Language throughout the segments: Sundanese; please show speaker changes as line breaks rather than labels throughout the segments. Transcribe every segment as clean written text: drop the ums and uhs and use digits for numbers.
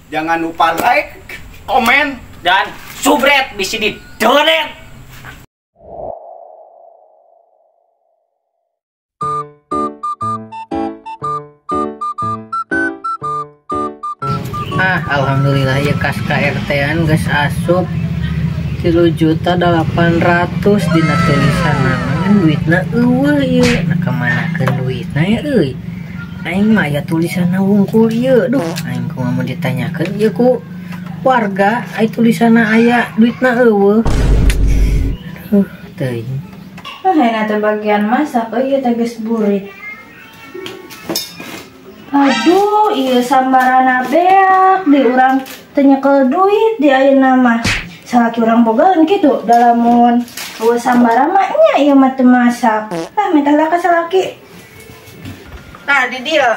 Jangan lupa like, komen,
dan subscribe bisa di donate.
Ah, alhamdulillah ya kas KRT-an geus asup 3.800.000 dina tulisan ngan duitna eueuh ieu. Nah kamanakeun duitna ya euy. Aing mah aya tulisanna wungkul ieu. Duh, aing kumaha mun ditanyakeun ieu ku warga ai tulisanna aya duitna eueuh. Aduh, teuing.
Ah, enak teh bagian masak euy ieu teh geus burit. Aduh, ieu sambarana beak di urang teu nyekel duit di ayeuna mah. Salaki urang bogaeun kitu dalamun eueuh sambara mah nya ieu mah teu masak. Ah, minta lah ka salaki. Nah, di dieu.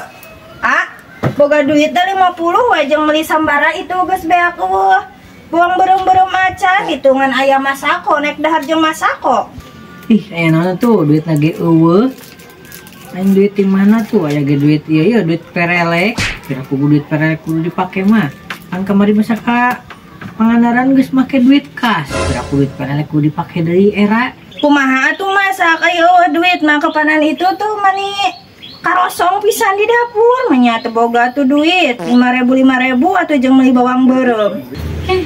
Ah, boga duit teh 50 we jeung meuli sambara itu geus beak eueuh. Buang beureum-beureum acan hitungan aya masako nek dahar jeung masako.
Ih, aya naon tuh duitna ge eueuh. Aing duit di mana tuh? Aya ge duit ieu ya, duit perelek. Kira kudu duit perelek kudu dipake mah. Kan kamari masa ka Pangandaran geus make duit kas. Kira kudu duit perelek kudu dipake deui era.
Kumaha atuh masak aya eueuh duit mah kepanan itu tuh mani karosong pisan di dapur mah nya teu boga tuh duit 5.000 5.000 atuh jeung meuli bawang beureum.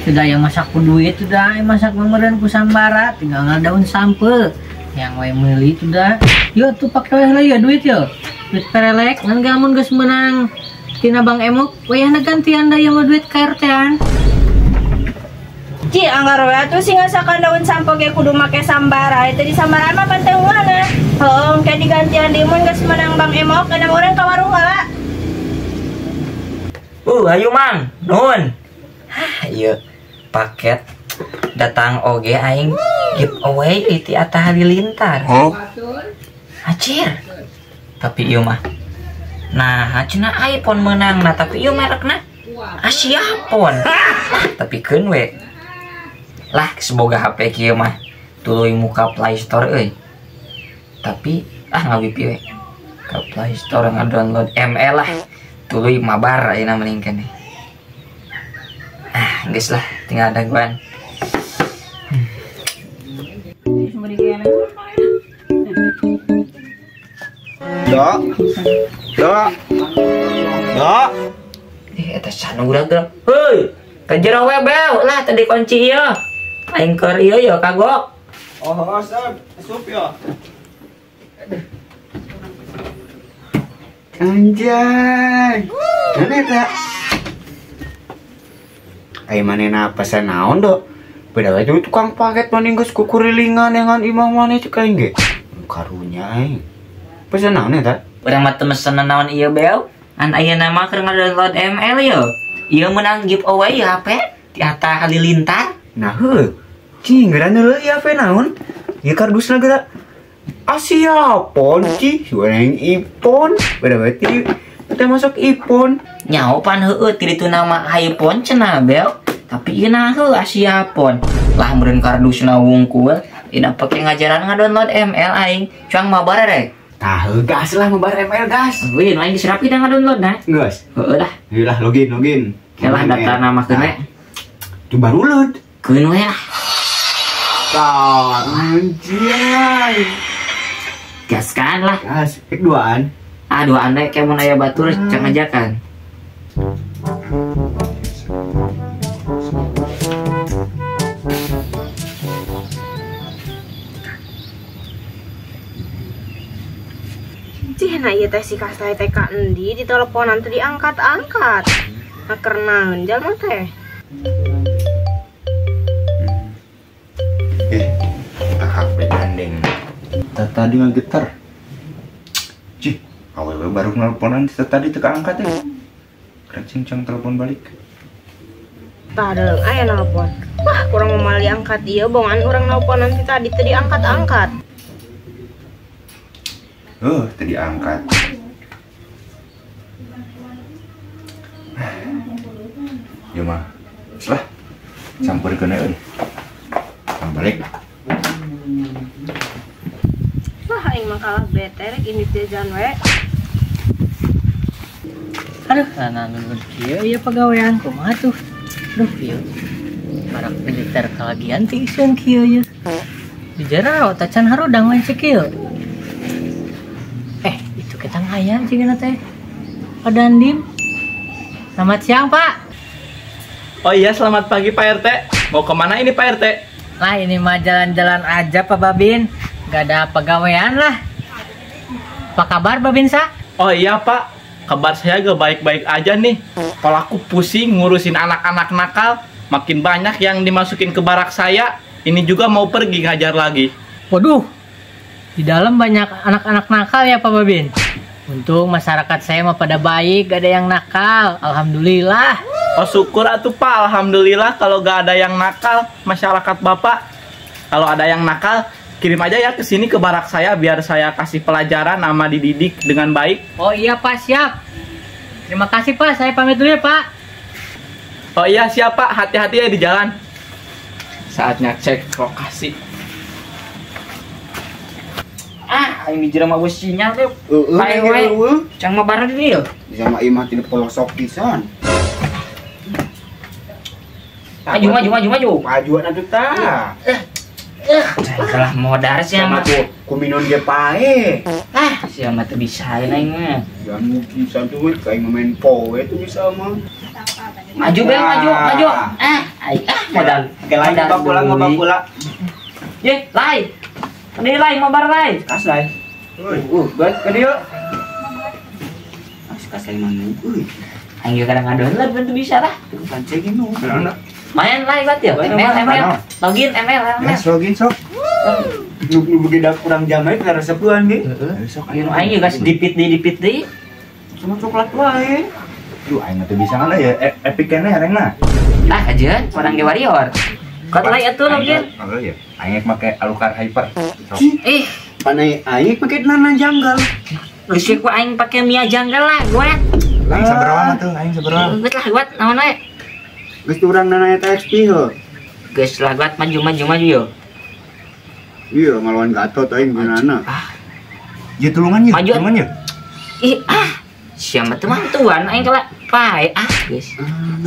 Sudah yang masak ku duit sudah yang masak meureun ku sambara tinggal ngadaun sampe. Yang wae meuli sudah. Yo tuh pakai wae lah ya duit yo. Duit perelek ngan gamun geus meunang tina Bang Emok wayahna gantian da ieu mah duit KRT-an.
Ci anggar we atuh sing ngasakan daun sampo ge kudu make sambara. Eta di sambara mah panteungan. Heuh, engke digantian di mun geus meunang Bang Emok kana urang ka warung heula.
Ayo Mang, nuhun. Hah, ieu paket datang oge aing giveaway ti Atta Halilintar. Huh? Acir. Tapi ieu mah. Nah, cenah iPhone meunang nah tapi ieu merekna Asia Phone. Lah, tapi keun we. Lah, semoga HP kieu mah tuluy muka Play Store euy. Tapi ah ngawipi we. Ka Play Store ngadownload ML lah. Tuluy mabar ayeuna mending keneh. Ah, geus lah, tinggal daguan.
Dok. Dok. Dok.
Eta sanu urang geura. Heuy, ka jero we beu lah tadi kunci ieu. Aing keur ieu yo kagok.
Oh, asup, asup yo.
Anjay. Mana eta? Ai manehna pesan naon, Dok? Beda we tukang paket mani geus kukurilingan dengan imah maneh cek aing ge. Karunya aing. Pesan naon eta?
Urang mah teu mesen naon ieu beu. An ayeuna mah keur ngadownload ML yo. Ieu meunang giveaway HP ti Atta Halilintar.
Nah heuh. Cing geura heula ieu HP naon? Ieu kardusna geura Asia Phone cih, aing iPhone. Beda we ti teh masuk iPhone.
Nyaho pan heueuh ti ditu nama iPhone cenah beu. Tapi ieu nah heuh Asia Phone. Lah meureun kardusna wungkul, dina pake ngajaran ngadownload ML aing. Cuang mabar rek.
Tah heuh gas lah mabar ML gas.
Wih, aing geus rapi da ngadownload nah.
Geus.
Heueuh lah.
Heuh lah login login.
Kelah daftar nama keun we.
Tu baruleud.
Keun we lah.
Tah anjay.
Gaskan lah.
Gas, ek duaan.
Ah, duaan deh kayak mun aya batur cang ajakan.
Cih, nah ieu teh si Kastai teh ka endi di teleponan teh diangkat-angkat. Nah keur naon jalma teh?
HP gandeng. Tadi ngegetar. Cih, awewe baru nelponan tadi teu kaangkat teh. Rek cincang telepon balik.
Tah deung aya nelpon. Wah, kurang moal diangkat ieu bongan urang nelponan ti tadi teu diangkat-angkat.
Teu diangkat. Ieu mah, geus lah. Campurkeun euy. Balik.
Wah, aing mah kalah bete rek indit jajan we.
Aduh, nunun kieu ieu pagawean kumaha tuh. Duh, ieu. Barak militer kalagian ti isieun kieu ieu. Di jero tacan harudang lain kieu. Itu kita ngayang cigana teh. Pak Dandim. Selamat siang, Pak.
Oh iya, selamat pagi Pak RT. Mau kemana ini Pak RT?
Lah ini mah jalan-jalan aja Pak Babin. Gak ada pegawaian lah. Apa kabar Babinsa?
Oh iya Pak, kabar saya gak baik-baik aja nih. Kalau aku pusing ngurusin anak-anak nakal, makin banyak yang dimasukin ke barak saya. Ini juga mau pergi ngajar lagi.
Waduh, di dalam banyak anak-anak nakal ya Pak Babin. Untung masyarakat saya mah pada baik, gak ada yang nakal. Alhamdulillah.
Oh syukur atuh Pak, alhamdulillah kalau gak ada yang nakal masyarakat Bapak. Kalau ada yang nakal, kirim aja ya ke sini ke barak saya biar saya kasih pelajaran sama dididik dengan baik.
Oh iya Pak, siap. Terima kasih Pak, saya pamit dulu ya Pak.
Oh iya siap Pak, hati-hati ya di jalan. Saatnya cek lokasi.
Ah, ini jerama bos sinyal tuh. Pae wae. Cang mah bareng di dieu.
Sama imah tidak pelosok pisan.
Maju maju maju maju.
Majuan atuh tah.
Kalah modar sia mah.
Ku minun ge pae.
Ah, sia mah teu bisa aing mah.
Jangan bisa tuh kayak main poe tuh bisa mah.
Maju bel maju maju. Ah, aing ah modal.
Oke lain bapak pulang.
Ye, lai. Ini lai mabar lai.
Kas lai. Guys, ke dieu. As kas lai mana euy.
Aing ge kadang ngadownload bantu bisa lah.
Pancegin nu.
Main lai bat ya. ML ML. Login ML ML.
Yes, login sok. Nu begitu kurang jam aja karesepuan ge.
Heeh. Sok aing ge geus dipit deui.
Cuma coklat wae.
Duh, aing teh bisa lah ya epic keneh rengna.
Ah, aja orang ge warrior. Kau lai atuh login.
Oh iya, aing make Alucard Hyper.
Ih,
panai aing make nana jungle.
Geus ku aing pake Mia jungle lah, gua.
Aing sabaraha tuh, aing sabaraha.
Geus lah gua naon we.
Geus urang nana eta XP heuh.
Geus lah gua maju maju maju yo.
Iya, ngelawan Gatot aing gunana.
Ah. Ieu tulungan ye, tulungan ye.
Ih, ah. Sia mah teu mantuan aing kala pae ah geus.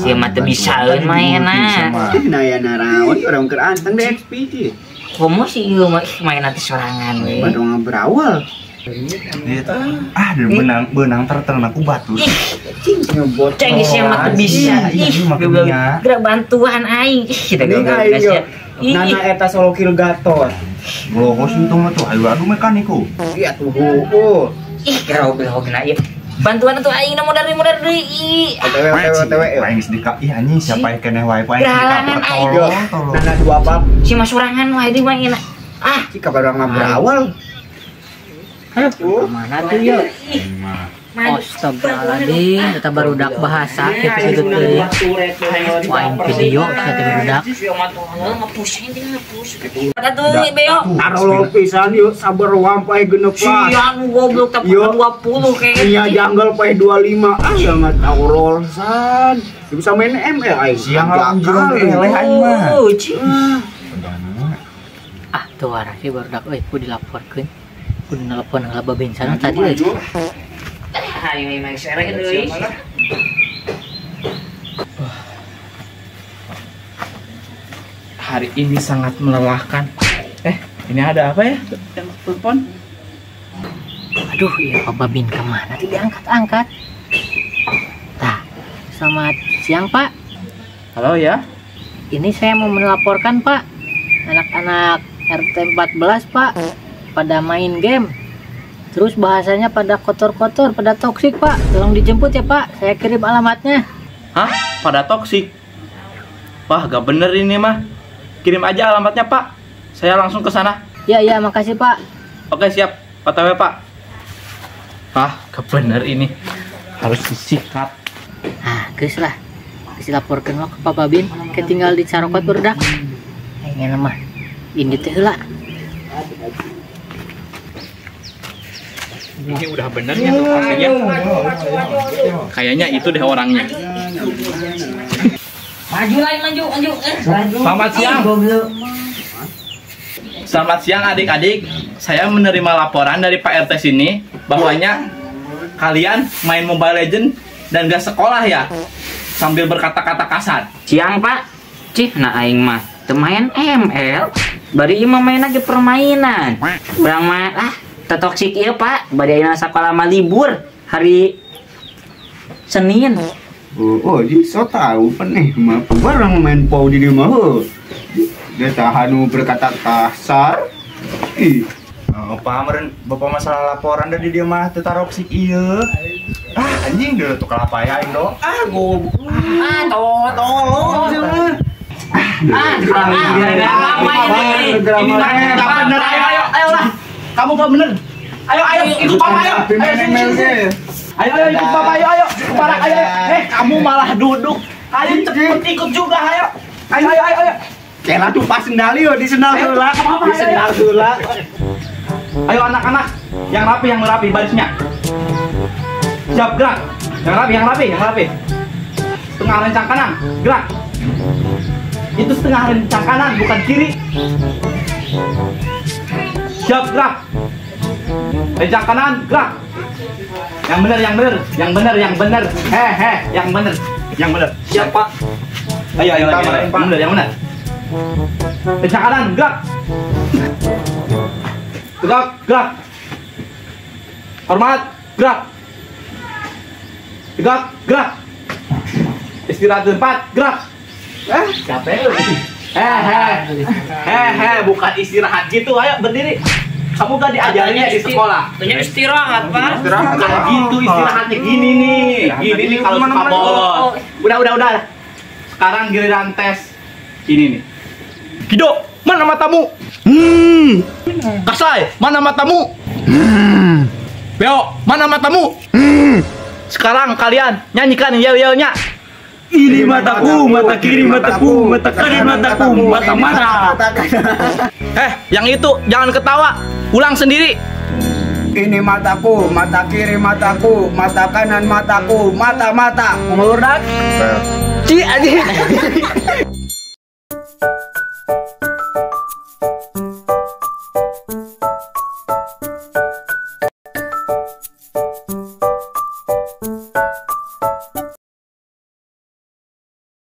Sia mah teu bisaeun maenna.
Naya naraon urang keur anteng di XP teh.
Komo sih ieu mah maenna teh sorangan we.
Badong berawal.
Ah, beunang terterna ku batu.
Ngebot.
Ceng sia mah teu bisa. Ih, geura bantuan aing. Ih, kita gagal sia.
Nana eta solo kill Gatot.
Lohos untung mah tuh ayo adu mekaniku.
Iya tuh. Oh.
Ih, gerobel-hogna ieu. Bantuan tuh aing modar deui.
OTW OTW.
Aing geus dika ih anjing siapa yang keneh wae aing dika tolong tolong.
Nana dua bab.
Si mas sorangan wae di mah enak. Ah,
si kabar urang berawal.
Aduh, mana tuh yo? Astagfirullahaladzim, kita barudak bahasa gitu gitu teh. Wah, video kita barudak.
Taruh pisan yuk, sabar wampai genep lah.
Sian goblok tapi 20 kayaknya.
Iya jungle pai 25. Ah ya mah tahu san. Bisa main ML aing.
Siang langsung eleh aing mah.
Ah, tuh warasi barudak euy ku dilaporkeun. Kudu nelpon heula Babinsa tadi euy.
Ayo main sereh deui.
Hari ini sangat melelahkan. Ini ada apa ya? Telepon.
Aduh, iya Pak Babin kemana? Tidak angkat-angkat. Tah, selamat siang Pak.
Halo ya.
Ini saya mau melaporkan Pak. Anak-anak RT 14 Pak pada main game. Terus bahasanya pada kotor-kotor, pada toksik Pak. Tolong dijemput ya Pak, saya kirim alamatnya.
Hah? Pada toksik? Wah, gak bener ini mah. Kirim aja alamatnya Pak. Saya langsung ke sana.
Ya, ya, makasih Pak.
Oke, siap. OTW Pak. Wah, gak bener ini. Harus disikat.
Ah, geus lah. Geus laporkeun mah ke Pak Babin, ketinggal di carokot barudak. Aing mah. Ini teh heula.
Ini udah bener ya lokasinya. Kayaknya itu deh orangnya.
Maju lain maju, maju.
Selamat siang. Selamat siang adik-adik. Saya menerima laporan dari Pak RT sini bahwanya kalian main Mobile Legend dan gak sekolah ya, sambil berkata-kata kasar.
Siang Pak. Cih, nah aing mah teu main ML. Bari ieu mah main lagi permainan. Urang mah ah teu toksik ieu Pak. Bari ayeuna sakola mah libur hari Senin.
Oh, jadi so tahu peneh mah orang main pau di rumah. Dia tahan berkata kasar. Ih.
Oh, Pak, meren bapak masalah laporan dari dia mah teu taroksik ieu. Ah, anjing dulu tuh kelapa ya aing dong.
Ah, goblok.
Ah, tolong. Ah,
ini enggak bener. Ayo, ayo, ayo lah. Kamu enggak bener. Ayo, ayo, ikut papa, ayo. Ayo, ayo, ikut papa, ayo, ayo. Barak, ayo. Kamu malah duduk. Ayo cepet ikut juga, ayo. Ayo, ayo, ayo, ayo.
Kela tuh pas sendal yo, di sendal heula. Di sendal heula.
Ayo anak-anak, yang rapi barisnya. Siap gerak. Yang rapi, yang rapi, yang rapi. Setengah lencang kanan, gerak. Itu setengah lencang kanan, bukan kiri. Siap gerak. Lencang kanan, gerak. Yang benar, yang benar, yang benar, yang benar. Hehe, yang benar, yang benar. Siap, Pak. Ayo, ayo, ayo, ayo. Yang benar, yang benar. Lencang kanan, gerak. Tegak, gerak. Hormat, gerak. Tegak, gerak. Istirahat tempat, gerak. Capek lu. Hehe, bukan istirahat gitu. Ayo berdiri. Kamu gak diajarinnya di sekolah.
Tanya istirahat, Pak.
Bukan gitu istirahatnya, gini nih. Gini nih kalau suka bolos. Udah. Sekarang giliran tes ini nih. Kido, mana matamu? Kasai, mana matamu? Beo, mana matamu? Sekarang kalian nyanyikan yel-yelnya.
Ini mataku, mata kiri mataku, mata kanan mataku, mata marah.
Yang itu jangan ketawa. Ulang sendiri.
Ini mataku, mata kiri mataku, mata kanan mataku, mata-mata. Murdak. Ci aja.